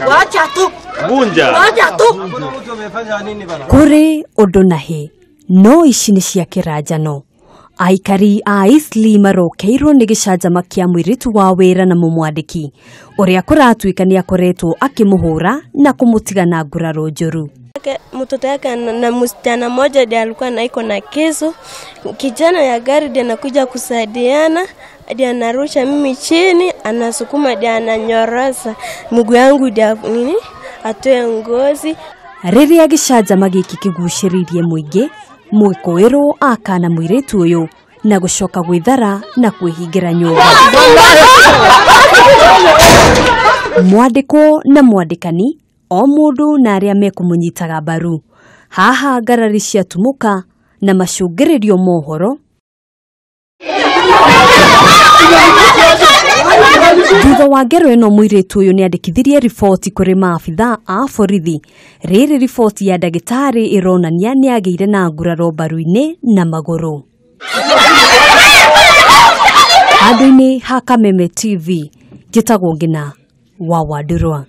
Wacha tu. Vunja. Wacha tu. Kũrĩ ũndũ na hĩ no ici nĩ cia kĩranjano. Aikari a Eastleigh marokeirwo nĩ gĩcanjama kĩa mũirĩtu wa wĩra na mũmwandĩki ũrĩa kũratuĩka nĩ akoretwo akĩmũhũra na kũmũtiga na nguraro njũru. Mtoto yake na msichana mmoja ndiye alikuwa na iko na kisu. Kijana ya gari ndiye anakuja kusaidiana, ndiye anarusha mimi chini, anasukuma ndiye ananyorosa mguu yangu ndiye nini atoe ngozi. Rĩrĩa gĩcanjama gĩkĩ kĩgucĩrĩirie mũingĩ, mwĩkũĩrwo akana mũirĩtu ũyũ na gũcoka gwĩthara na kwĩhingĩra nyũmba. Mwandĩkwo na mwandĩkani o mũndũ na arĩa mekũmũnyitaga mbaru. Haha ngarari ciatumũka na macũngĩrĩrio mohoro. Thutha wa ngero ĩno mũirĩtu ũyũ nĩandĩkithirie riboti kũrĩ maabitha a borithi. Rĩrĩ riboti ya ndagĩtarĩ ĩronania nĩagĩire na nguraro mbaru-inĩ na magũrũ. Handũ-inĩ ha Kameme TV, njĩtagwo Ngina wa Wandurwa.